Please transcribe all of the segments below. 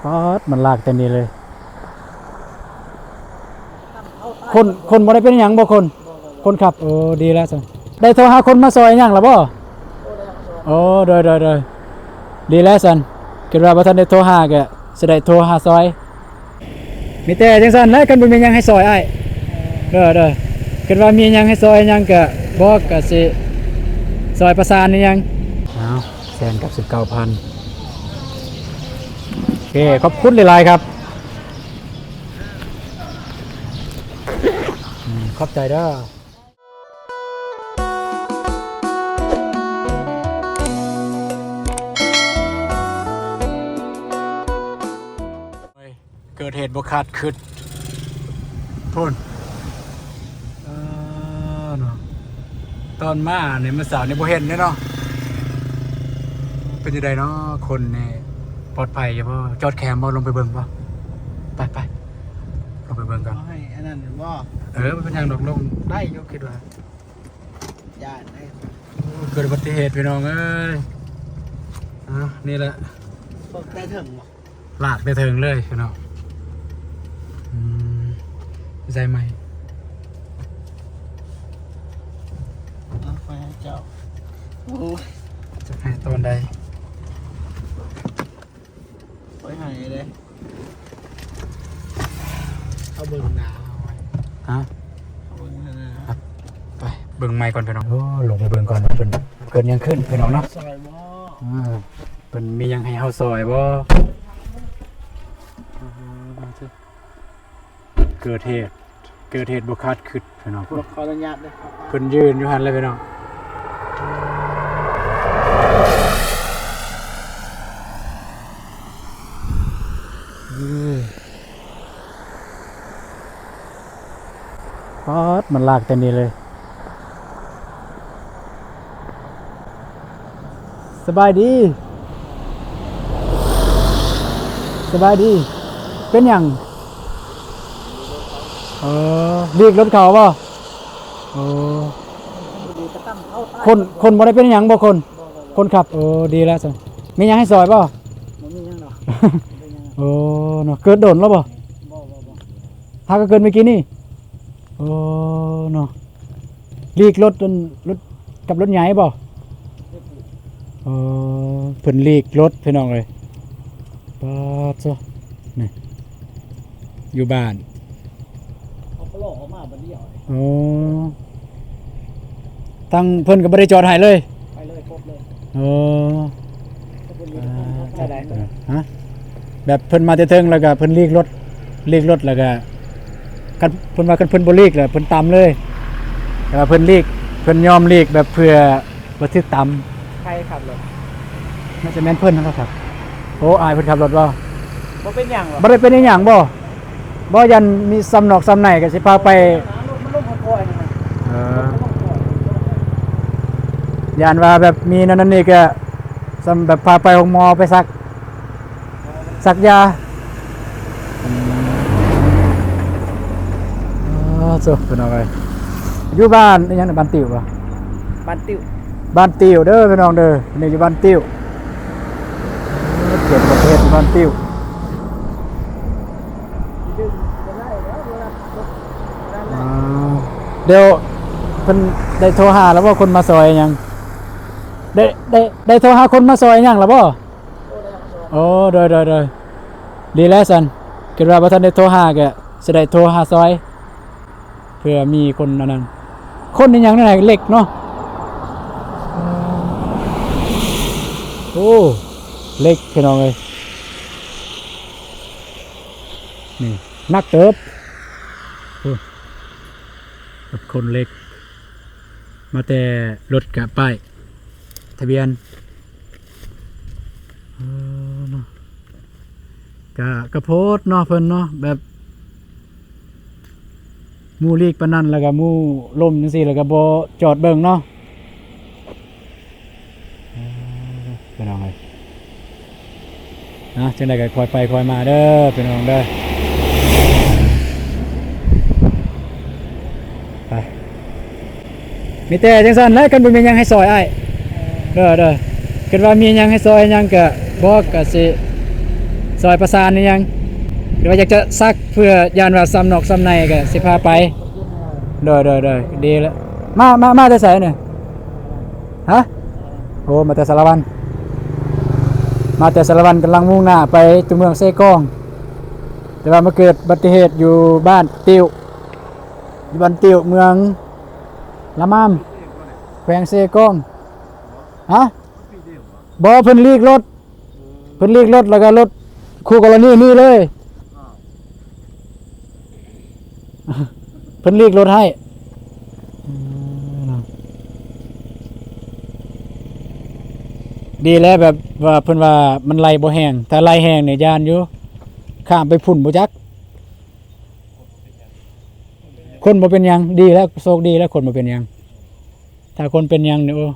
ປາດ ມັນລາກແຕ່ນີ້ເລີຍ. ຄົນ ຄົນບໍ່ໄດ້ເປັນຫຍັງບໍ່ຄົນ? ຄົນຂັບ ໂອ້ ດີແລ້ວຊັ້ນ. ໄດ້ໂທຫາຄົນມາຊ່ອຍຫຍັງລະບໍ່? ໂອ້ ໂດຍ ໂດຍ ໂດຍ ດີແລ້ວຊັ້ນ. ຄິດວ່າບໍ່ທັນໄດ້ໂທຫາ ກະຊິໄດ້ໂທຫາຊ່ອຍ. ມີແຕ່ຈັ່ງຊັ້ນແຫຼະ ຄັນບໍ່ມີຫຍັງໃຫ້ຊ່ອຍອ້າຍ. ເອີ ເດີ ເດີ ຄິດວ່າມີຫຍັງໃຫ້ຊ່ອຍຫຍັງກະບອກ ກະຊິຊ່ອຍປະສານອີ່ຫຍັງ. ອ້າວ ແສນກັບສິບເກົ້າພັນ. ໂອເຄ ຂອບຄຸນຫຼາຍໆ ຄັບ. ອືມ ຂອບໃຈເດີ. ເກີດເຫດບໍ່ຄາດຄິດພຸ້ນ. ເອີ ເນາະ ຕອນມານີ້ ມື້ເຊົ້ານີ້ບໍ່ເຫັນເດ້ເນາະ. ເປັນຈັ່ງໃດເນາະ ຄົນນີ້ປອດໄພຢູ່ບໍ່? ຈອດແຄມບໍ່? ລົງໄປເບິ່ງບໍ່? ໄປ ໄປ ລົງໄປເບິ່ງກ່ອນ. ເອົາໃຫ້ອັນນັ້ນບໍ່? ເອີ ບໍ່ເປັນຫຍັງດອກ ລົງໄດ້ຢູ່ ຄິດວ່າ. ຢ້ານເດ້. ໂອ້ ເກີດອຸບັດຕິເຫດພີ່ນ້ອງເອີຍ. ອ່າ ນີ້ແຫຼະ ເບິ່ງແຕ່ເທິງບໍ່? ລາກແຕ່ເທິງເລີຍພີ່ນ້ອງ. ອືມ ໃສ່ໃໝ່. ເອົາໄປໃຫ້ເຈົ້າ. ໂອ້ຍ ຈະໃຫ້ຕອນໃດ? ຂ້ອຍໃຫ້ເດ້. ເອົາເບິ່ງໜ້າເຮົາໄວ້. ຮະ? ເອົາເບິ່ງໜ້າ. ໄປເບິ່ງໃໝ່ກ່ອນພີ່ນ້ອງ. ໂອ້ ລົງໄປເບິ່ງກ່ອນວ່າເພິ່ນເກີດຫຍັງຂຶ້ນພີ່ນ້ອງເນາະ. ຊ່ອຍບໍ່? ເອີ ເພິ່ນມີຫຍັງໃຫ້ເຮົາຊ່ອຍບໍ່? ເກີດເຫດ ເກີດເຫດບໍ່ຄາດຄິດພີ່ນ້ອງ. ຂໍອະນຸຍາດເດີ. ເພິ່ນຢືນຢູ່ຫັ້ນແຫຼະພີ່ນ້ອງ. ປາດ ມັນລາກແຕ່ນີ້ເລີຍ. ສະບາຍດີ ສະບາຍດີ. ເປັນຫຍັງ? ເອີ ຫຼີກລົດເຂົາບໍ່? ໂອ້ ຄົນ ຄົນບໍ່ໄດ້ເປັນຫຍັງບໍ່ຄົນ? ຄົນຂັບ ໂອ້ ດີແລ້ວຊັ້ນ. ມີຫຍັງໃຫ້ຊ່ອຍບໍ່? ບໍ່ມີຫຍັງດອກ. ໂອ້ ເນາະ ເກີດດົນແລ້ວບໍ່? ບໍ່ ບໍ່ ບໍ່. ຫາກໍເກີດມື້ກີ້ນີ້. ໂອ້ ເນາະ ຫຼີກລົດ ລົດ ກັບລົດໃຫຍ່ບໍ່? ເອີ ເພິ່ນຫຼີກລົດພີ່ນ້ອງເອີຍ. ປາດໂທ້ ນີ້ ຢູ່ບ້ານ ເຂົາກໍລໍອອກມາບັດດຽວ. ໂອ້ ທາງເພິ່ນກໍບໍ່ໄດ້ຈອດໃຫ້ເລີຍ? ໄປເລີຍ ປົບເລີຍ. ໂອ້ ເພິ່ນມີແຕ່ຄົນໄປໄດ້. ຮະ? ແບບເພິ່ນມາແຕ່ເທິງ ແລ້ວກໍເພິ່ນຫຼີກລົດ ຫຼີກລົດ ແລ້ວກໍ ຄັນເພິ່ນວ່າ ຄັນເພິ່ນບໍ່ຫຼີກ ແລ້ວເພິ່ນຕຳເລີຍ. ແຕ່ວ່າເພິ່ນຫຼີກ ເພິ່ນຍອມຫຼີກແບບເພື່ອບໍ່ຖືກຕຳ. ໃຜຂັບລົດ? ໜ້າຈະແມ່ນເພິ່ນຫັ້ນແຫຼະຄັບ. ໂອ້ ອ້າຍເພິ່ນຂັບລົດບໍ່? ບໍ່ເປັນຫຍັງບໍ່? ບໍ່ໄດ້ເປັນອີຫຍັງບໍ່? ບໍ່ ຢ້ານມີຊ້ຳນອກຊ້ຳໃນ ກໍຊິພາໄປ. ເອີ ຢ້ານວ່າແບບມີນັ້ນນີ້ ກໍຊ້ຳແບບພາໄປໂຮງໝໍໄປສັກ ສັກຢາ. ອືມ ເອີ ໂທ້ ພີ່ນ້ອງເອີຍ ຢູ່ບ້ານອີຫຍັງນະ? ບ້ານຕິວບໍ່? ບ້ານຕິວ ບ້ານຕິວເດີພີ່ນ້ອງເດີ. ນີ້ຢູ່ບ້ານຕິວ ເຂດປະເທດບ້ານຕິວ. ອ່າ ດຽວເພິ່ນໄດ້ໂທຫາແລ້ວບໍ່ ຄົນມາຊ່ອຍຫຍັງ? ໄດ້ ໄດ້ ໄດ້ໂທຫາຄົນມາຊ່ອຍຫຍັງແລ້ວບໍ່? ໂອ້ ໂດຍ ໂດຍ ໂດຍ ດີແລ້ວຊັ້ນ. ຄິດວ່າບໍ່ທັນໄດ້ໂທຫາ ກະຊິໄດ້ໂທຫາຊ່ອຍ ເພື່ອມີຄົນອັນນັ້ນ. ຄົນອີຫຍັງນີ້ນະ ເຫຼັກເນາະ. ໂອ້ ເຫຼັກ ພີ່ນ້ອງເອີຍ ນີ້ໜັກເຕີບ. ໂອ້ ລົດຂົນເຫຼັກ ມາແຕ່ລົດກະປ້າຍທະບຽນ. ເອີ ເນາະ ກະ ກະໂພດເນາະ ເພິ່ນເນາະ ແບບໝູ່ຫຼີກປານນັ້ນ ແລ້ວກະໝູ່ລົ້ມຈັ່ງຊີ້ ແລ້ວກະບໍ່ຈອດເບິ່ງເນາະ. ເອີ ພີ່ນ້ອງເອີຍ ນະ ຈັ່ງໃດກໍຄ່ອຍໄປຄ່ອຍມາເດີພີ່ນ້ອງເດີ. ໄປ ມີແຕ່ຈັ່ງຊັ້ນແຫຼະ ຄັນບໍ່ມີຫຍັງໃຫ້ຊ່ອຍອ້າຍ. ເດີ ເດີ ຄິດວ່າມີຫຍັງໃຫ້ຊ່ອຍຫຍັງກະບອກ ກະຊິ ຊ່ອຍປະສານອີ່ຫຍັງ ຫຼືວ່າຢາກຈະສັກ ເພື່ອຢ້ານວ່າຊ້ຳນອກຊ້ຳໃນກໍຊິພາໄປ. ໂດຍ ໂດຍ ໂດຍ ດີແລ້ວ. ມາ ມາ ມາແຕ່ໃສນີ້? ຮະ? ໂອ້ ມາແຕ່ສາລະວັນ ມາແຕ່ສາລະວັນ ກຳລັງມຸ່ງໜ້າໄປຕົວເມືອງເຊກອງ ແຕ່ວ່າມາເກີດອຸບັດຕິເຫດຢູ່ບ້ານຕິ້ວ ຢູ່ບ້ານຕິ້ວ ເມືອງລະມາມ ແຂວງເຊກອງ. ຮະ? ບໍ່ ເພິ່ນຫຼີກລົດ ເພິ່ນຫຼີກລົດ ແລ້ວກໍລົດຄູ່ກໍລະນີໜີເລີຍ ເພິ່ນຫຼີກລົດໃຫ້. ດີແລ້ວ ແບບວ່າເພິ່ນວ່າມັນໄຫຼບໍ່ແຮງ ຖ້າໄຫຼແຮງນີ້ຢ້ານຢູ່ ຂ້າມໄປພຸ້ນບໍ່ຈັກ. ຄົນບໍ່ເປັນຫຍັງ ດີແລ້ວ ໂຊກດີແລ້ວ ຄົນບໍ່ເປັນຫຍັງ. ຖ້າຄົນເປັນຫຍັງນີ້ ໂອ້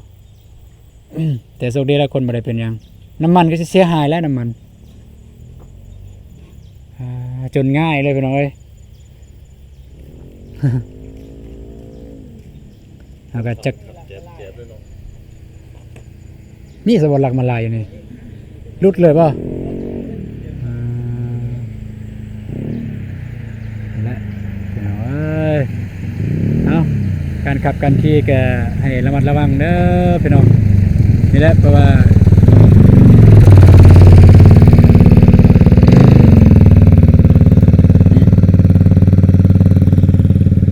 ແຕ່ໂຊກດີແລ້ວ ຄົນບໍ່ໄດ້ເປັນຫຍັງ. ນ້ຳມັນກໍຊິເສຍຫາຍແລ້ວ ນ້ຳມັນ ອ່າ ຈົນງ່າຍເລີຍ ພີ່ນ້ອງເອີຍ. ເຮົາກໍຈັກ ນີ້ສະບໍ່ລັກມາລາຍຢູ່ນີ້ ຫຼຸດເລີຍບໍ່? ອ່າ ນີ້ແຫຼະ ພີ່ນ້ອງເອີຍ. ເອົາ ການຂັບການຂີ່ກໍໃຫ້ລະມັດລະວັງເດີພີ່ນ້ອງ. ນີ້ແຫຼະ ເພາະວ່າ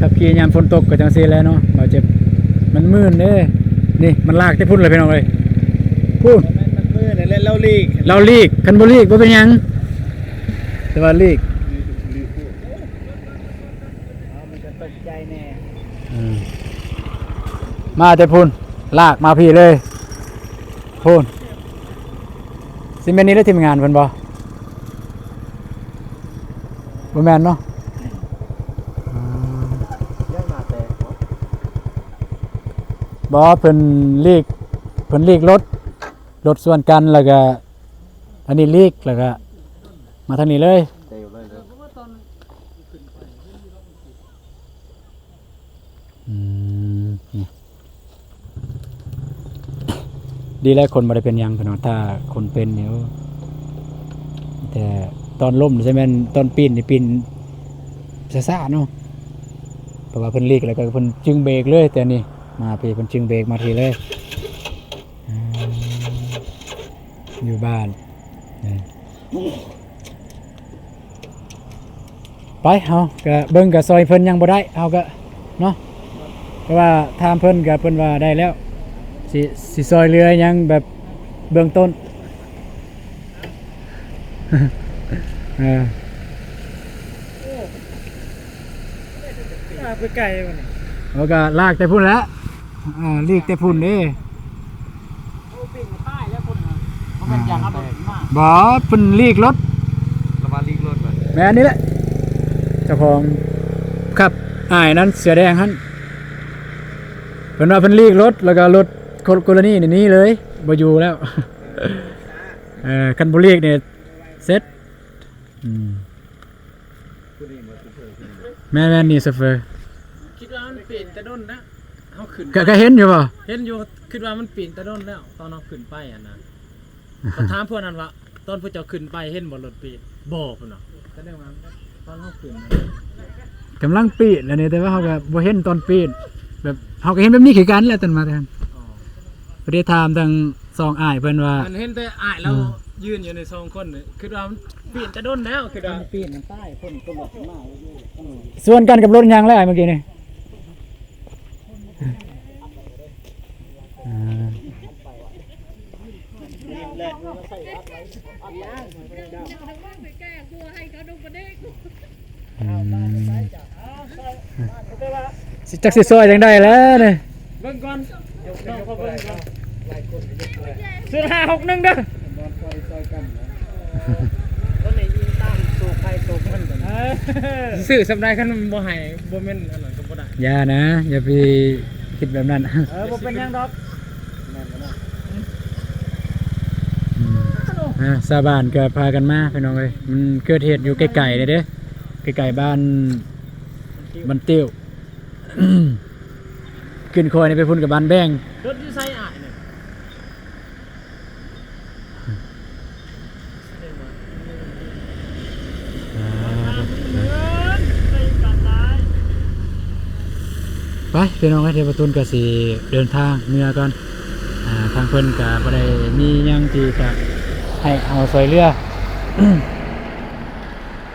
ຂັບຂີ່ຍາມຝົນຕົກກໍຈັ່ງຊີ້ແຫຼະເນາະ ບ່າວເຈັບ ມັນມື່ນເດ້. ນີ້ມັນລາກແຕ່ພຸ້ນລະພີ່ນ້ອງເອີຍ ພຸ້ນ ມັນມື່ນແຫຼະ ລາວຫຼີກ ລາວຫຼີກ ຄັນບໍ່ຫຼີກບໍ່ເປັນຫຍັງ ແຕ່ວ່າຫຼີກ ເອີ ມາແຕ່ພຸ້ນ ລາກມາພີ້ເລີຍ ພຸ້ນ. ຊິແມ່ນນີ້ແຫຼະທີມງານເພິ່ນບໍ່? ບໍ່ແມ່ນເນາະ ອ່າ ບໍ່ ເພິ່ນຫຼີກ ເພິ່ນຫຼີກລົດ ລົດສວນກັນ ແລ້ວກະອັນນີ້ຫຼີກ ແລ້ວກະມາທາງນີ້ເລີຍ. ອືມ ນີ້ ດີແລ້ວ ຄົນບໍ່ໄດ້ເປັນຫຍັງພີ່ນ້ອງ ຖ້າຄົນເປັນນີ້ ໂອ້ ແຕ່ຕອນລົ້ມນີ້ ຊິແມ່ນຕອນປີນນີ້ ປີນຊ້າໆເນາະ ເພາະວ່າເພິ່ນຫຼີກ ແລ້ວກໍເພິ່ນຈຶ່ງເບຣກເລີຍ ແຕ່ນີ້ມາພີ້ ເພິ່ນຈຶ່ງເບຣກມາພີ້ເລີຍ. ອ່າ ຢູ່ບ້ານ ໄປ ເຮົາກະເບິ່ງ ກະຊ່ອຍເພິ່ນຍັງບໍ່ໄດ້ ເຮົາກະເນາະ ເພາະວ່າຖາມເພິ່ນກະເພິ່ນວ່າໄດ້ແລ້ວ ຊິ ຊິຊ່ອຍເຫຼືອຫຍັງແບບເບື້ອງຕົ້ນ ເອີ ລາກໄປໄກບໍ່ນີ້? ເຮົາກະລາກແຕ່ພຸ້ນແຫຼະ ອ່າ ຫຼີກແຕ່ພຸ້ນເດ້. ບໍ່ ເພິ່ນຫຼີກລົດ ລະວ່າຫຼີກລົດ ແມ່ນນີ້ແຫຼະ ເຈົ້າຂອງຂັບ ອ້າຍນັ້ນເສື້ອແດງຫັ້ນ ເພິ່ນວ່າເພິ່ນຫຼີກລົດ ແລ້ວກໍລົດ ໂຄ ໂຄລະນີນີ້ໜີເລີຍ ບໍ່ຢູ່ແລ້ວ. ເອີ ຄັນບໍ່ຫຼີກນີ້ເສັດ. ອືມ ແມ່ນໆ ນີ້ໂຊເຟີ ຄິດວ່າມັນປີນແຕ່ດົນນະ ເຮົາຂຶ້ນ ກະ ກະເຫັນຢູ່ບໍ່? ເຫັນຢູ່ ຄິດວ່າມັນປີນແຕ່ດົນແລ້ວ ຕອນເຮົາຂຶ້ນໄປຫັ້ນນະ. ກໍຖາມພວກນັ້ນວ່າ ຕອນພວກເຈົ້າຂຶ້ນໄປເຫັນບໍ່ລົດປີນ? ບໍ່ ເພິ່ນວ່າ ສະແດງວ່າຕອນເຮົາຂຶ້ນ ກຳລັງປີນແລ້ວນີ້ ແຕ່ວ່າເຮົາກໍບໍ່ເຫັນຕອນປີນ ແບບເຮົາກໍເຫັນແບບນີ້ຄືກັນແຫຼະ ຕອນມາແຕ່ຫັ້ນ. ອໍ ພໍດີຖາມທາງສອງອ້າຍເພິ່ນວ່າ ມັນເຫັນແຕ່ອ້າຍລາວ ອືມ ຢືນຢູ່ໃນສອງຄົນນີ້ ຄິດວ່າມັນປີນແຕ່ດົນແລ້ວ ຄິດວ່າມັນປີນ ມັນຕາຍ ຄົນຕົວມາຢູ່ ສວນກັນກັບລົດຫຍັງແລ້ວອ້າຍ ເມື່ອກີ້ນີ້? ອ່າ ອືມ ຊິຈັກຊິຊ່ອຍຈັ່ງໃດແລ້ວນີ້ ເບິ່ງກ່ອນ ເບິ່ງກ່ອນ ສູນຫ້າຫົກໜຶ່ງເດີ ຕົວນີ້ຍິງຕາມໂຊກໃຜໂຊກມັນ ເອີ ຊື້ສ່ຳໃດ ຄັນບໍ່ໃຫ້ ບໍ່ແມ່ນອັນນັ້ນກໍບໍ່ໄດ້ ຢ່ານະ ຢ່າໄປຄິດແບບນັ້ນ ເອີ ບໍ່ເປັນຫຍັງດອກ ອືມ ອ່າ ຊາວບ້ານກໍພາກັນມາ ພີ່ນ້ອງເອີຍ ມັນເກີດເຫດຢູ່ໃກ້ໆນີ້ເດ້ ໃກ້ໆບ້ານ ບ້ານຕິ້ວ ຂຶ້ນຄອຍນີ້ໄປພຸ້ນກັບບ້ານແບງ ລົດຢູ່ໃສອ້າຍນີ້? ແສດງວ່າ ໄປພີ່ນ້ອງເອີຍ ດຽວບ່າວຕູນກໍຊິເດີນທາງເມືອກ່ອນ. ອ່າ ທາງເພິ່ນກໍບໍ່ໄດ້ມີຫຍັງທີ່ຈະໃຫ້ເຮົາຊ່ວຍເຫຼືອ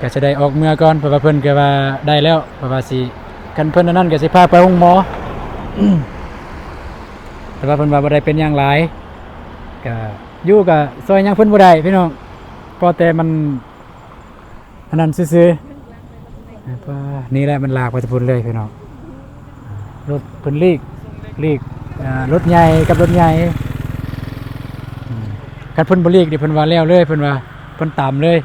ກໍຊິໄດ້ອອກເມືອກ່ອນ ເພາະວ່າເພິ່ນກໍວ່າໄດ້ແລ້ວ ເພາະວ່າຊິ ຄັນເພິ່ນອັນນັ້ນກໍຊິພາໄປໂຮງໝໍ ແຕ່ວ່າເພິ່ນວ່າບໍ່ໄດ້ເປັນຫຍັງຫຼາຍ ກໍຢູ່ກໍຊ່ວຍຫຍັງເພິ່ນບໍ່ໄດ້ພີ່ນ້ອງ ພໍແຕ່ມັນ ອັນນັ້ນຊື່ໆ ນີ້ແຫຼະ ມັນລາກໄປແຕ່ພຸ້ນເລີຍພີ່ນ້ອງ. ລົດເພິ່ນຫຼີກ ຫຼີກ ອ່າ ລົດໃຫຍ່ກັບລົດໃຫຍ່ ອືມ ຄັນເພິ່ນບໍ່ຫຼີກນີ້ ເພິ່ນວ່າແລ້ວເລີຍ ເພິ່ນວ່າເພິ່ນຕຳເລີຍ.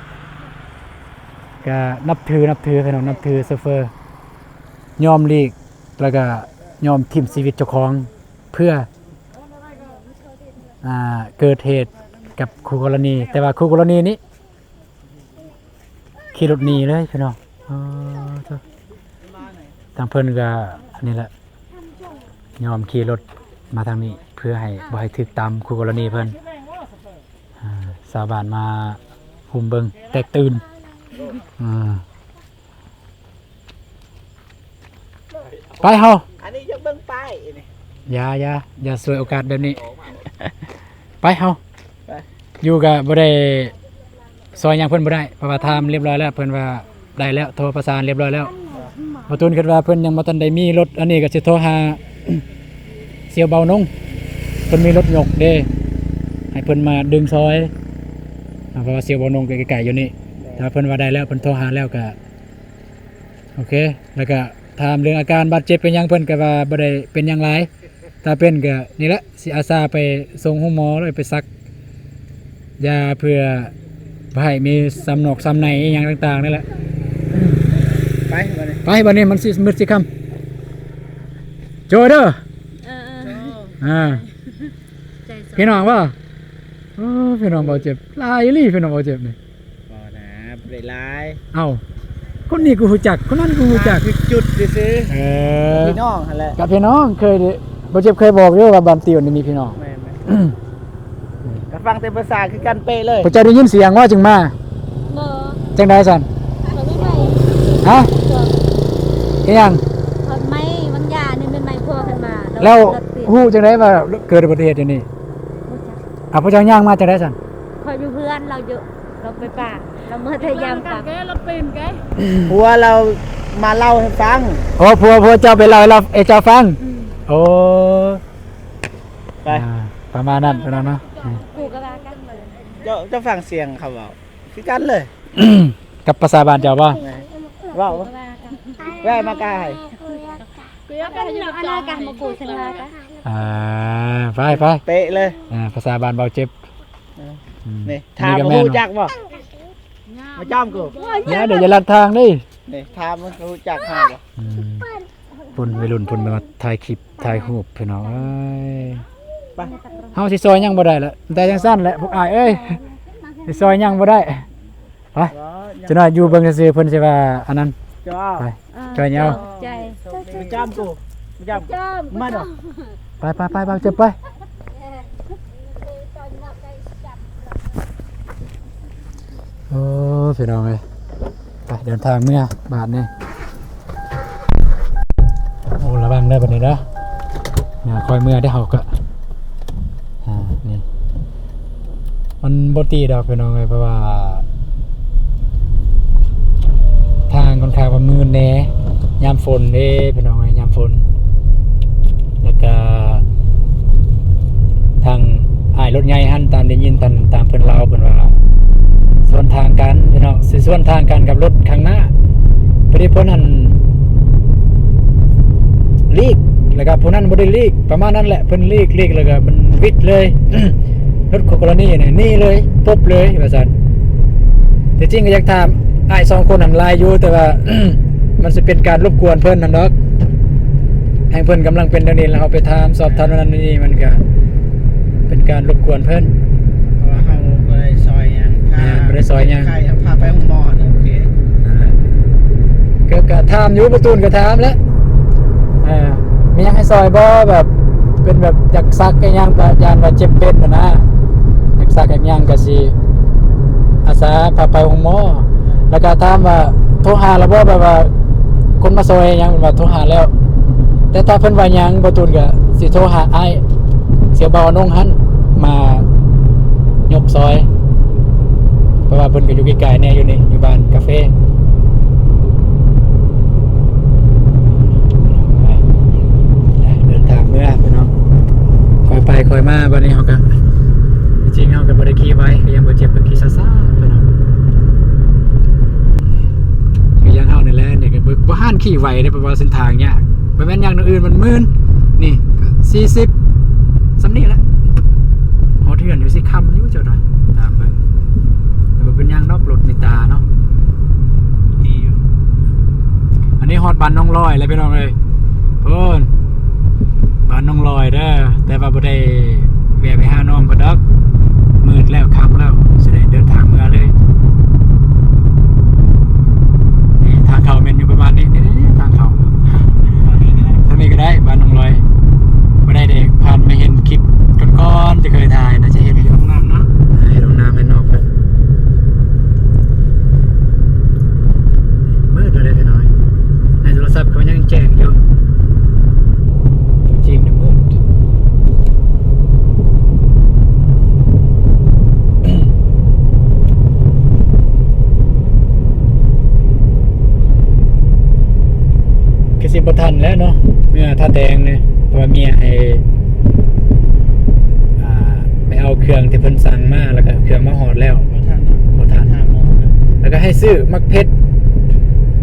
ກະນັບຖື ນັບຖືພີ່ນ້ອງ ນັບຖືໂຊເຟີ ຍອມຫຼີກ ແລ້ວກະຍອມຖິ້ມຊີວິດເຈົ້າຂອງ ເພື່ອ ອ່າ ເກີດເຫດກັບຄູ່ກໍລະນີ ແຕ່ວ່າຄູ່ກໍລະນີນີ້ ຂີ່ລົດໜີເລີຍພີ່ນ້ອງ. ອໍ ທາງເພິ່ນກໍນີ້ແຫຼະ ຍອມຂີ່ລົດມາທາງນີ້ ເພື່ອໃຫ້ ບໍ່ໃຫ້ຖືກຕຳຄູ່ກໍລະນີເພິ່ນ. ອ່າ ຊາວບ້ານມາຮຸມເບິ່ງ ແຕກຕື່ນ. ອ່າ ໄປເຮົາ ອັນນີ້ຢາກເບິ່ງປ້າຍນີ້ ຢ່າ ຢ່າ ຢ່າສວຍໂອກາດແບບນີ້. ໄປເຮົາ ໄປ ຢູ່ກໍບໍ່ໄດ້ຊ່ອຍຫຍັງເພິ່ນບໍ່ໄດ້ ເພາະວ່າຖາມລຽບຮ້ອຍແລ້ວ ເພິ່ນວ່າໄດ້ແລ້ວ ໂທປະສານລຽບຮ້ອຍແລ້ວ. ບ່າວຕູນຄິດວ່າເພິ່ນຍັງບໍ່ທັນໄດ້ມີລົດ ອັນນີ້ກໍຊິໂທຫາສ່ຽວເບົານົງ ເພິ່ນມີລົດຍົກເດ້ ໃຫ້ເພິ່ນມາດຶງຊ່ອຍ ເພາະວ່າສ່ຽວເບົານົງກໍໃກ້ໆຢູ່ນີ້. ຖ້າເພິ່ນວ່າໄດ້ແລ້ວ ເພິ່ນໂທຫາແລ້ວກໍ ໂອເຄ ແລ້ວກະຖາມເລື່ອງອາການບາດເຈັບເປັນຫຍັງ ເພິ່ນກະວ່າບໍ່ໄດ້ເປັນຫຍັງຫຼາຍ ຖ້າເປັນກະນີ້ແຫຼະ ຊິອາສາໄປສົ່ງໂຮງໝໍ ແລ້ວໄປສັກຢາເພື່ອບໍ່ໃຫ້ມີຊ້ຳນອກຊ້ຳໃນອີ່ຫຍັງຕ່າງໆນີ້ແຫຼະ. ໄປບາດນີ້ ໄປບາດນີ້ ມັນຊິມືດຊິຄ່ຳ. ໂຈເດີ ເອີໆ ອ່າ ໃຈ ພີ່ນ້ອງບໍ່? ໂອ້ ພີ່ນ້ອງເບົາເຈັບ ຫຼາຍອີ່ຫຼີພີ່ນ້ອງເບົາເຈັບນີ້. ບໍ່ນະ ບໍ່ໄດ້ຫຼາຍ. ເອົ້າ ຄົນນີ້ກໍຮູ້ຈັກ ຄົນນັ້ນກໍຮູ້ຈັກ ຄືຈຸດຊື່ໆ. ເອີ ພີ່ນ້ອງຫັ້ນແຫຼະ ກັບພີ່ນ້ອງເຄີຍ ບໍ່ເຈັບເຄີຍບອກຢູ່ວ່າບ້ານຕິວນີ້ມີພີ່ນ້ອງ. ແມ່ນໆ ກໍຟັງແຕ່ພາສາຄືກັນເປະເລີຍ. ພວກເຈົ້າໄດ້ຍິນສຽງວ່າຈຶ່ງມາ? ບໍ່. ຈັ່ງໃດຊັ້ນ? ເຂົາໄປໄໝ? ຮະ? ເອີ ອີ່ຫຍັງ? ເຂົາໄໝວາງຢານີ້ແມ່ນໄໝພົວເພິ່ນມາ ແລ້ວຮູ້ຈັ່ງໃດວ່າເກີດອຸບັດຕິເຫດຢູ່ນີ້? ບໍ່ຈັກ. ອາ ພວກເຈົ້າຍ່າງມາຈັ່ງໃດຊັ້ນ? ຂ້ອຍຢູ່ເຮືອນ ລາວຢູ່ ລາວໄປປ່າ ລາວເມືອໄທຍາມກັບ ແກລາວເປັນແກ ຜົວລາວມາເລົ່າໃຫ້ຟັງ. ໂອ້ ຜົວ ຜົວເຈົ້າໄປເລົ່າໃຫ້ລາວ ໃຫ້ເຈົ້າຟັງ. ອືມ ໂອ້ ໄປ ອ່າ ປະມານນັ້ນພີ່ນ້ອງເນາະ. ກູກໍວ່າກັນ ເຈົ້າ ເຈົ້າຟັງສຽງເຂົາເວົ້າຄືກັນເລີຍ ກັບພາສາບ້ານເຈົ້າບໍ່? ແມ່ນ ເວົ້າ ແວ່ມາກາຍ ອ່າ ໄປໆ ເປະເລີຍ ອ່າ ພາສາບ້ານເວົ້າເຈັບ. ເອີ ອືມ ນີ້ ຖາມວ່າຮູ້ຈັກບໍ່? ມາຈ້ອມກູ ຢ່າເດີ ຢ່າລັດທາງເດີ. ນີ້ ຖາມວ່າຮູ້ຈັກເຮົາບໍ່? ອືມ ຄົນໄວລຸ້ນເພິ່ນມາຖ່າຍຄລິບຖ່າຍຮູບພີ່ນ້ອງເອີຍ. ໄປ ເຮົາຊິຊ່ອຍຫຍັງບໍ່ໄດ້ລະ ແຕ່ຈັ່ງຊັ້ນແຫຼະພວກອ້າຍເອີຍ ຊິຊ່ອຍຫຍັງບໍ່ໄດ້. ໄປ ຈັກໜ້ອຍຢູ່ເບິ່ງຊື່ໆ ເພິ່ນຊິວ່າອັນນັ້ນ. ໄປ ເອີ ຊ່ອຍເອົາ ໃຈ ໄປຈ້ຳກູ ໄປຈ້ຳ ມາເນາະ. ໄປໆໆ ເອົາເຈັບໄປ. ໂອ້ ພີ່ນ້ອງເອີຍ ໄປ ເດີນທາງເມືອບາດນີ້. ໂອ້ ລະວັງເດີບາດນີ້ເດີ ຢ່າຄ່ອຍເມືອເດີ ເຮົາກະ ອ່າ ນີ້ ມັນບໍ່ຕິດອກພີ່ນ້ອງເອີຍ ເພາະວ່າທາງຂ້ອນຂ້າງວ່າມື່ນແດ່ ຍາມຝົນເດ້ພີ່ນ້ອງເອີຍ ຍາມຝົນ. ແລ້ວກະທາງອ້າຍລົດໃຫຍ່ຫັ້ນ ຕາມໄດ້ຍິນຕາມ ຕາມເພິ່ນເລົ່າ ເພິ່ນວ່າສວນທາງກັນພີ່ນ້ອງ ຊິສວນທາງກັນກັບລົດຂ້າງໜ້າ ພໍດີຜູ້ນັ້ນຫຼີກ ແລ້ວກະຜູ້ນັ້ນບໍ່ໄດ້ຫຼີກ ປະມານນັ້ນແຫຼະ. ເພິ່ນຫຼີກ ຫຼີກແລ້ວກະມັນຫວິດເລີຍ ລົດຄູ່ກໍລະນີນີ້ໜີເລີຍ ປົບເລີຍວ່າຊັ້ນ. ທີ່ຈິງກໍຢາກຖາມອ້າຍສອງຄົນຫັ້ນຫຼາຍຢູ່ ແຕ່ວ່າ ມັນຊິເປັນການລົບກວນເພິ່ນຫັ້ນດອກ ແຮ່ງເພິ່ນກຳລັງເປັນແນວນີ້ ແລ້ວເຮົາໄປຖາມສອບຖາມແນວນັ້ນແນວນີ້ ມັນກະເປັນການລົບກວນເພິ່ນ ເພາະວ່າເຮົາບໍ່ໄດ້ຊ່ອຍຫຍັງ. ແມ່ນ ບໍ່ໄດ້ຊ່ອຍຫຍັງ ໄຂ້ເຮົາພາໄປໂຮງໝໍນີ້ ໂອເຄ ນັ້ນແຫຼະ. ກໍ ກໍຖາມຢູ່ ປະຕູນກໍຖາມແຫຼະ ເອີ ມີຫຍັງໃຫ້ຊ່ອຍບໍ່ ແບບເປັນແບບຢາກສັກອີ່ຫຍັງ ແບບຢ້ານວ່າເຈັບເປັນຫັ້ນນະ ຢາກສັກຢາກຫຍັງກໍຊິອາສາພາໄປໂຮງໝໍ. ແລ້ວກໍຖາມວ່າໂທຫາແລ້ວບໍ່ ແບບວ່າຄົນມາຊ່ອຍອີ່ຫຍັງ ເພິ່ນວ່າໂທຫາແລ້ວ ແຕ່ຖ້າເພິ່ນວ່າຫຍັງ ບໍ່ຕູນກໍຊິໂທຫາອ້າຍສ່ຽວເບົາອານົງຫັ້ນ ມາຍົກຊອຍ ເພາະວ່າເພິ່ນກໍຢູ່ໃກ້ໆແດ່ ຢູ່ນີ້ ຢູ່ບ້ານກາເຟ. ໄປ ເດີນທາງເມືອພີ່ນ້ອງ ຄ່ອຍໄປຄ່ອຍມາ. ບັດນີ້ເຮົາກໍ ຈິງເຮົາກໍບໍ່ໄດ້ຂີ່ໄວ ກໍຍັງບໍ່ເຈັບ ກໍຂີ່ຊ້າໆ ພີ່ນ້ອງ. ຄືຢ່າງເຮົານີ້ແຫຼະ ນີ້ກໍບໍ່ ບໍ່ຫານຂີ່ໄວເດ້ ເພາະວ່າເສັ້ນທາງຍາກ. ບໍ່ແມ່ນຫຍັງ ແນວອື່ນມັນໝື່ນ ນີ້ກໍສີ່ສິບ ສ່ຳນີ້ແຫຼະ. ຮອດເຮືອນຢູ່ຊິຄ່ຳຢູ່ເຈົ້ານະ ຕາມເບິ່ງ. ແຕ່ບໍ່ເປັນຫຍັງດອກ ລົດມີຕາເນາະ ດີຢູ່. ອັນນີ້ຮອດບ້ານໜອງລອຍແລ້ວ ພີ່ນ້ອງເອີຍ ພຸ້ນ ບ້ານໜອງລອຍເດີ. ແຕ່ວ່າບໍ່ໄດ້ແວ່ໄປຫານ້ອງເພິ່ນດອກ ມືດແລ້ວ ຄ່ຳແລ້ວ ຊິໄດ້ເດີນທາງເມືອເລີຍ. ນີ້ທາງເຂົ້າແມ່ນຢູ່ປະມານນີ້ ນີ້ໆ ທາງເຂົ້າ ທາງນີ້ກໍໄດ້ ບ້ານໜອງລອຍ. ບໍ່ໄດ້ເດ້ ຜ່ານມາເຫັນຄລິບກ່ອນໆ ທີ່ເຄີຍຖ່າຍ ໜ້າຈະເຫັນຢູ່ ເຮັດຫ້ອງນ້ຳເນາະ ເຮັດຫ້ອງນ້ຳໃຫ້ນ້ອງເພິ່ນ. ມືດແລ້ວເດ້ພີ່ນ້ອງ ໃນໂທລະສັບກໍຍັງແຈ້ງຢູ່ ຕົວຈິງນະມືດ. ຄືຊິບໍ່ທັນແລ້ວເນາະ ເມືອທ່າແຕງນີ້ ເພາະວ່າເມຍໃຫ້ ອ່າ ໄປເອົາເຄື່ອງທີ່ເພິ່ນສັ່ງມາ ແລ້ວກໍເຄື່ອງມາຮອດແລ້ວ ບໍ່ທັນເນາະ ບໍ່ທັນ ຫ້າໂມງນະ. ແລ້ວກໍໃຫ້ຊື້ໝາກເຜັດ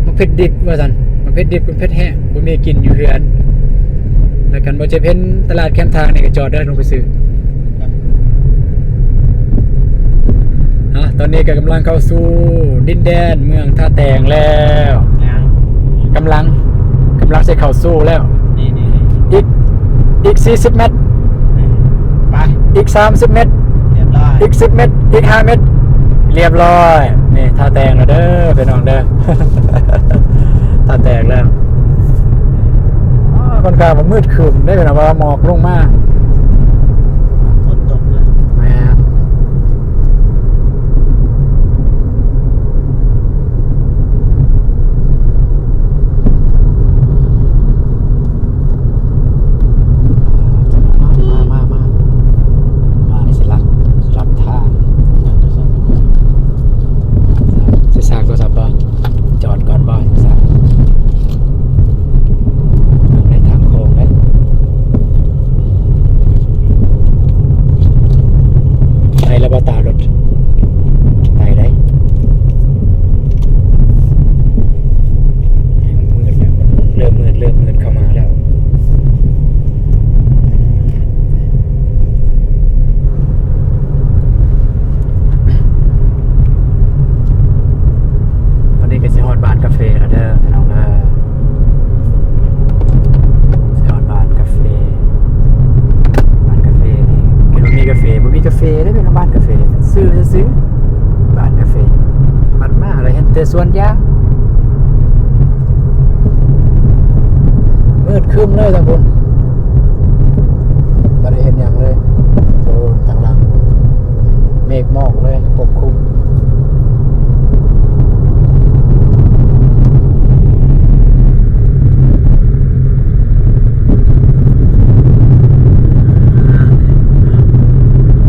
ໝາກເຜັດດິບວ່າຊັ້ນ ໝາກເຜັດດິບກັບເຜັດແຫ້ງ ບໍ່ມີກິນຢູ່ເຮືອນ. ແລ້ວຄັນບໍ່ຈຳເປັນຕະຫຼາດແຄມທາງນີ້ກໍຈອດເດີ ລົງໄປຊື້. ອ່ະ ຕອນນີ້ກໍກຳລັງເຂົ້າສູ່ດິນແດນເມືອງທ່າແຕງແລ້ວ ຍັງ ກຳລັງ ກຳລັງຊິເຂົ້າສູ່ແລ້ວ ນີ້ໆໆ ອີກ ອີກສີ່ສິບແມັດ ໄປ ອີກສາມສິບແມັດ ຮຽບຮ້ອຍ ອີກສິບແມັດ ອີກຫ້າແມັດ ຮຽບຮ້ອຍ. ນີ້ທ່າແຕງແລ້ວເດີພີ່ນ້ອງເດີ ທ່າແຕງແລ້ວ. ອ້າ ຂ້ອນຂ້າງວ່າມືດຄຶ້ມເດ້ ເພາະວ່າໝອກລົງມາ ຝົນຕົກເລີຍ ແມ່ນ. ມາ ມາ ມາ ມາ ມາ ນີ້ຊິລັດ ຊິລັດທາງ ຊິຊາກໂທລະສັບບໍ່? ຈອດກ່ອນບໍ່? ຊິຊາກ ເບິ່ງໃນທາງໂຄ້ງເດ້. ໄປແລ້ວບໍ່ຕາລົດ? ໄປໄດ້. ມືດແລ້ວ ເລີ່ມມືດ ເລີ່ມມືດເຂົ້າມາແລ້ວ. ຕອນນີ້ກໍຊິຮອດບ້ານກາເຟແລ້ວເດີພີ່ນ້ອງເດີ. ຊິຮອດບ້ານກາເຟ ບ້ານກາເຟນີ້ ຄືບໍ່ມີກາເຟ ບໍ່ມີກາເຟເດ້ ເປັນບ້ານກາເຟ ຊື່ຊື່ໆ ບ້ານກາເຟ. ບັດມາແລ້ວເຫັນແຕ່ສວນຢາງ ມືດຄຶ້ມເລີຍທາງພຸ້ນ ບໍ່ໄດ້ເຫັນຫຍັງເລີຍ. ໂອ້ ທາງຫຼັງເມກໝອກເລີຍປົກຄຸມ.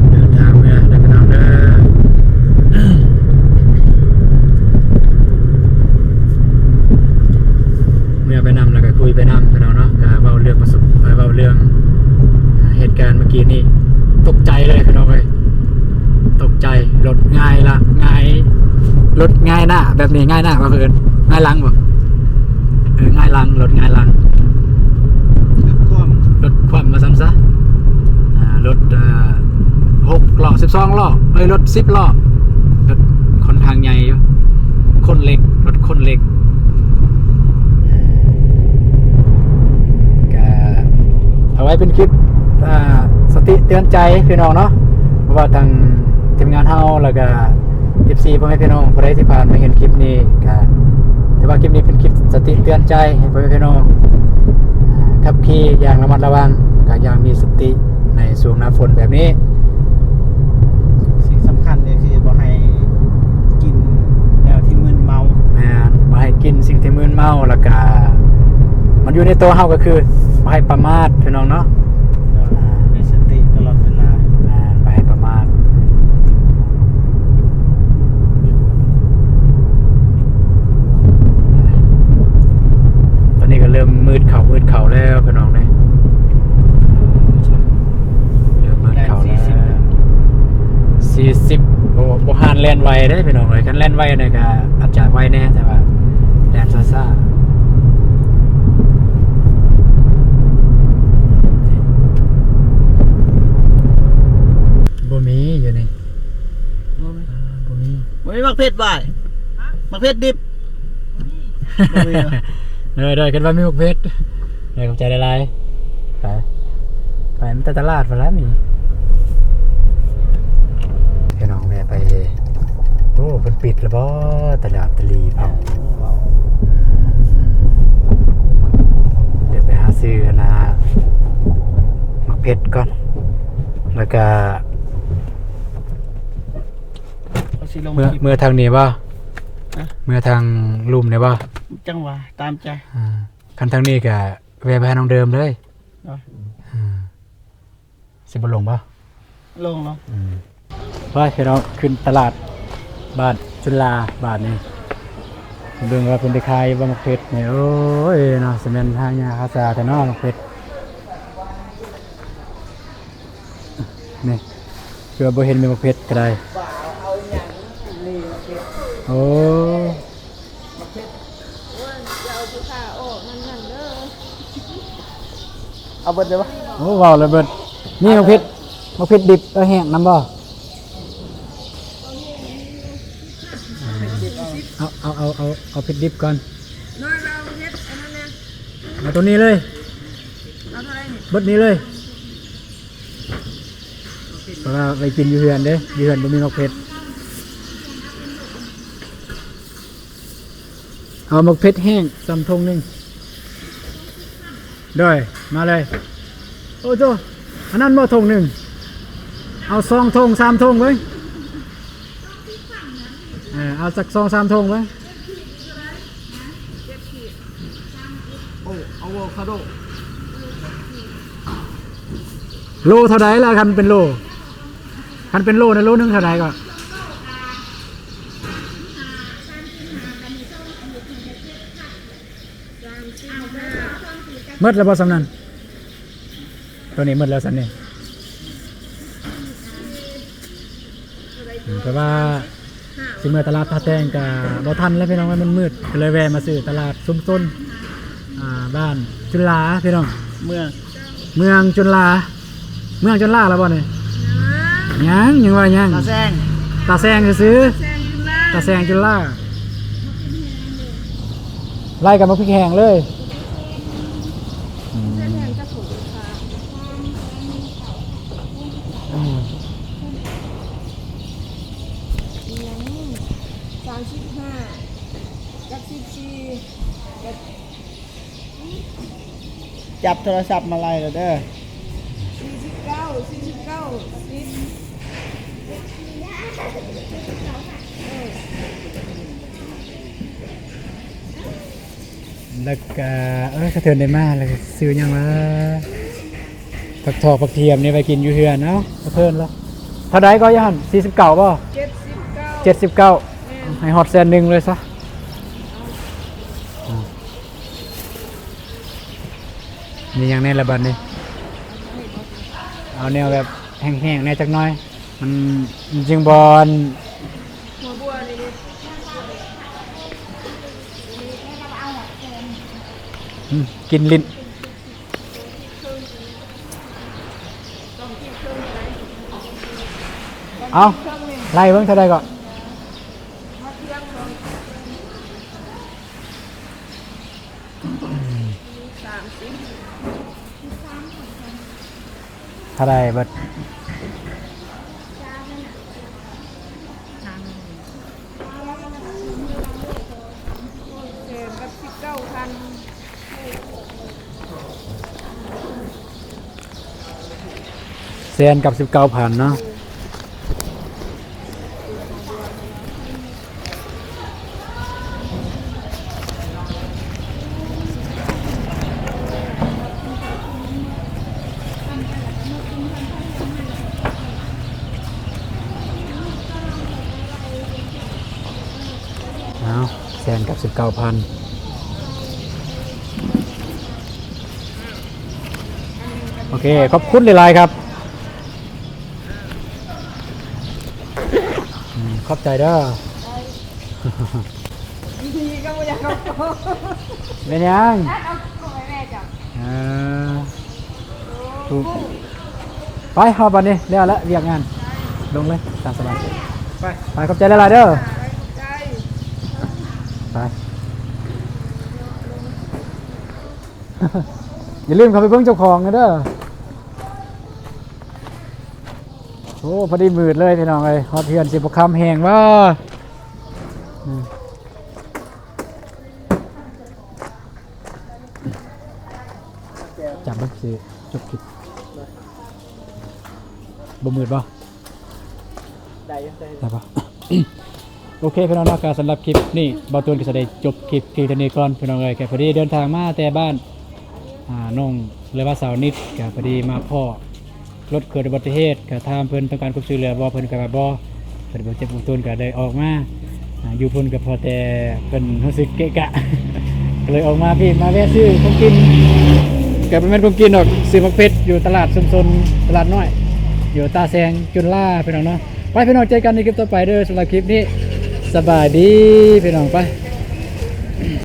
ເດີນທາງເມືອເດີພີ່ນ້ອງເດີ. ເມືອໄປນຳ ແລ້ວກໍຄຸຍໄປນຳພີ່ນ້ອງເນາະ. ກໍເວົ້າເລື່ອງປະສົບ ເວົ້າເລື່ອງ ອ່າ ເຫດການເມື່ອກີ້ນີ້ ຕົກໃຈເລີຍພີ່ນ້ອງເອີຍ. ຕົກໃຈ ລົດຫງາຍຫຼັງ ຫງາຍ ລົດຫງາຍໜ້າແບບນີ້ ຫງາຍໜ້າວ່າເພິ່ນ ຫງາຍຫຼັງບໍ່? ເອີ ຫງາຍຫຼັງ ລົດຫງາຍຫຼັງ ລົດຄວ່ຳ ລົດຄວ່ຳວ່າຊັ້ນຊະ. ອ່າ ລົດ ເອີ ຫົກລໍ້ ສິບສອງລໍ້ ເອີຍ ລົດສິບລໍ້ ລົດຂ້ອນຂ້າງໃຫຍ່ຢູ່ ຂົນເຫຼັກ ລົດຂົນເຫຼັກ. ກະເອົາໄວ້ເປັນຄລິບ ອ່າ ສະຕິເຕືອນໃຈພີ່ນ້ອງເນາະ ເພາະວ່າທາງທີມງານເຮົາ ແລ້ວກະ ເອັຟຊີ ພໍ່ແມ່ພີ່ນ້ອງຜູ້ໃດທີ່ຜ່ານມາເຫັນຄລິບນີ້ ກະຖືວ່າຄລິບນີ້ເປັນຄລິບສະຕິເຕືອນໃຈໃຫ້ພໍ່ແມ່ພີ່ນ້ອງ ອ່າ ຂັບຂີ່ຢ່າງລະມັດລະວັງ ກະຢ່າງມີສະຕິໃນຊ່ວງໜ້າຝົນແບບນີ້. ສິ່ງສຳຄັນກໍຄືບໍ່ໃຫ້ກິນແນວທີ່ມຶນເມົາ. ແມ່ນ ບໍ່ໃຫ້ກິນສິ່ງທີ່ມຶນເມົາ ແລ້ວກະມັນຢູ່ໃນໂຕເຮົາກໍຄື ບໍ່ໃຫ້ປະໝາດພີ່ນ້ອງເນາະ ມີສະຕິຕະຫຼອດເວລາ ແມ່ນ ບໍ່ໃຫ້ປະໝາດ. ຕອນນີ້ກໍເລີ່ມມືດເຂົ້າ ມືດເຂົ້າແລ້ວພີ່ນ້ອງເອີຍ ເລີ່ມມືດເຂົ້າແລ້ວ ສີ່ສິບ ບໍ່ ບໍ່ຫານແລ່ນໄວເດ້ພີ່ນ້ອງເອີຍ ຄັນແລ່ນໄວນີ້ກໍອາດຈະໄວແດ່ ແຕ່ວ່າແລ່ນຊ້າໆ ບໍ່ມີຢູ່ນີ້ ບໍ່ມີ ອ່າ ບໍ່ມີ ບໍ່ມີໝາກເຜັດຫວາຍ ໝາກເຜັດດິບ ບໍ່ມີຫວາຍ ໂດຍໆ ຄິດວ່າມີໝາກເຜັດ ໂດຍ ຂອບໃຈຫຼາຍໆ ໄປ ໄປ ມັນແຕ່ຕະຫຼາດພຸ້ນລະມີ ພີ່ນ້ອງແວ່ໄປ ໂອ້ ເພິ່ນປິດແລ້ວບໍ່ ຕະຫຼາດຕະຫຼີເຂົາ ດຽວໄປຫາຊື້ອັນນ່າ ໝາກເຜັດກ່ອນ ແລ້ວກະ ເອົາຊິລົງ ເມືອ ເມືອທາງນີ້ບໍ່ ຮະ ເມືອທາງລຸ່ມນີ້ບໍ່ ຈັ່ງຫວະ ຕາມໃຈ ອ່າ ຄັນທາງນີ້ກະແວ່ໄປຫານ້ອງເດີມເລີຍ ເນາະ ອ່າ ຊິບໍ່ລົງບໍ່ ລົງ ລົງ ອືມ ໄປພີ່ນ້ອງ ຂຶ້ນຕະຫຼາດບ້ານຈຸລາບາດນີ້ ເບິ່ງວ່າເພິ່ນໄດ້ຂາຍບໍ່ໝາກເຜັດນີ້ ໂອ້ຍເນາະ ຊິແມ່ນຫາຍາກຫາຊາແທ້ເນາະໝາກເຜັດ ນີ້ ຄືວ່າບໍ່ເຫັນແມ່ນໝາກເຜັດກໍໄດ້ ໂອ້ ເອົາເບິດເລີຍບໍ່ ໂອ້ ເວົ້າແລ້ວເບິດ ມີໝາກເຜັດ ໝາກເຜັດດິບ ເອົາແຫ້ງນຳບໍ່ ເອົາ ເອົາ ເອົາ ເອົາເຜັດດິບກ່ອນ ນ້ອຍ ເອົາເຜັດອັນນັ້ນນະ ເອົາໂຕນີ້ເລີຍ ເອົາເທົ່າໃດນີ້ ເບິດນີ້ເລີຍ ເພາະວ່າໄປກິນຢູ່ເຮືອນເດ້ ຢູ່ເຮືອນບໍ່ມີໝາກເຜັດ ເອົາໝາກເຜັດແຫ້ງສ່ຳຖົງໜຶ່ງ ໂດຍ ມາເລີຍ ໂອ້ໂຕ ອັນນັ້ນບໍ່ຖົງໜຶ່ງ ເອົາສອງຖົງສາມຖົງເບິ່ງ ເອີ ເອົາຈັກສອງສາມຖົງເບິ່ງ ໂອ້ ອາໂວຄາໂດ ໂລເທົ່າໃດລະ ຄັນເປັນໂລ ຄັນເປັນໂລນະ ໂລໜຶ່ງເທົ່າໃດກໍ ໝົດແລ້ວບໍ່ສ່ຳນັ້ນ ໂຕນີ້ໝົດແລ້ວສ່ຳນີ້ ອືມ ເພາະວ່າຊິເມືອຕະຫຼາດທ່າແຕງກະບໍ່ທັນແລ້ວພີ່ນ້ອງ ມັນມືດ ກໍເລີຍແວ່ມາຊື້ຕະຫຼາດຊຸມຊົນ ອ່າ ບ້ານຈຸລາພີ່ນ້ອງ ເມືອງ ເມືອງຈຸລາ ເມືອງຈຸລາແລ້ວບໍ່ນີ້ ຍັງ ຍັງ ຍັງວ່າຍັງ ຕາແຊງ ຕາແຊງຊື່ໆ ຕາແຊງຈຸລາ ຕາແຊງຈຸລາ ໄລ່ກັບໝາກພິກແຫ້ງເລີຍ ອືມ ອືມ ສາມສິບຫ້າ ກັບ ສິບສີ່ ກັບ ຈັບໂທລະສັບມາໄລ່ແລ້ວເດີ ສີ່ສິບເກົ້າ ສີ່ສິບເກົ້າ ສິບ ແລ້ວກະ ເອີ ສະເທີນໄດ້ມາ ແລ້ວກະຊື້ຫຍັງວະ ຜັກຖອກຜັກທຽມນີ້ໄວ້ກິນຢູ່ເຮືອນ ເອົາ ສະເທີນລະ ເທົ່າໃດກໍຢູ່ຫັ້ນ ສີ່ສິບເກົ້າບໍ່ ເຈັດສິບເກົ້າ ເຈັດສິບເກົ້າ ແມ່ນ ໃຫ້ຮອດແສນໜຶ່ງເລີຍຊະ ມີຫຍັງແດ່ລະບັດນີ້ ເອົາແນວແບບແຫ້ງໆແດ່ຈັກໜ້ອຍ ມັນ ມັນຈຶ່ງບໍ່ ຫົວບົວນີ້ ອືມ ກິນຫຼິ້ນ ເອົາ ໄລ່ເບິ່ງເທົ່າໃດກໍ ສາມສິບ ເທົ່າໃດເບິດ ແສນກັບສິບເກົ້າພັນ ແສນກັບສິບເກົ້າພັນເນາະ. ເ ເອົາ ແສນກັບສິບເກົ້າພັນ. ໂອເຄ ຂອບຄຸນຫຼາຍໆ ຄັບ. ອືມ ຂອບໃຈເດີ. ດີກໍບໍ່ຢາກເອົາ ເປັນຫຍັງ? ເອົາຂອງໃຫ້ແມ່ເຈົ້າ. ເອີ ໂອ້ ໄປ ເຮົາບັດນີ້ແລ້ວລະວຽກງານ ລົງເລີຍ ຕາມສະບາຍ. ໄປ ໄປ ຂອບໃຈຫຼາຍໆ ເດີ. ໄປ ຢ່າລືມເຂົ້າໄປເບິ່ງເຈົ້າຂອງເດີ. ໂອ້ ພໍດີມືດເລີຍພີ່ນ້ອງເອີຍ. ຮອດເຮືອນຊິບໍ່ຄ່ຳແຮງບໍ່? ອືມ ຈັບເບິ່ງຊິຈົບຄລິບ. ບໍ່ມືດບໍ່? ໄດ້ຢູ່ ໄດ້ຢູ່ ໄດ້ບໍ່? ໂອເຄພີ່ນ້ອງເນາະ ກໍສຳລັບຄລິບນີ້ ບ່າວຕູນກໍຈະໄດ້ຈົບຄລິບພຽງເທົ່ານີ້ກ່ອນພີ່ນ້ອງເອີຍ. ກໍພໍດີເດີນທາງມາແຕ່ບ້ານ ອ່າ ນ້ອງ ເລີຍວ່າສາວນິດ ກໍພໍດີມາພໍ້ລົດເກີດອຸບັດຕິເຫດ ກໍຖາມເພິ່ນຕ້ອງການຄວາມຊ່ວຍເຫຼືອບໍ່ ເພິ່ນກໍວ່າບໍ່ ເພິ່ນບໍ່ເຈັບບໍ່ຕົນ ກໍເລີຍອອກມາ ອ່າ ຢູ່ພຸ້ນກໍພໍແຕ່ເພິ່ນຮູ້ສຶກເກະກະ ກໍເລີຍອອກມາພີ້ ມາແວ່ຊື້ຂອງກິນ ກໍບໍ່ແມ່ນຂອງກິນດອກ ຊື້ໝາກເຜັດຢູ່ຕະຫຼາດຊຸມຊົນ ຕະຫຼາດນ້ອຍ ຢູ່ຕາແສງ ຈຸນລາ ພີ່ນ້ອງເນາະ. ໄປພີ່ນ້ອງ ເຈີກັນໃນຄລິບຕໍ່ໄປເດີ. ສຳລັບຄລິບນີ້ ສະບາຍດີພີ່ນ້ອງ ໄປ.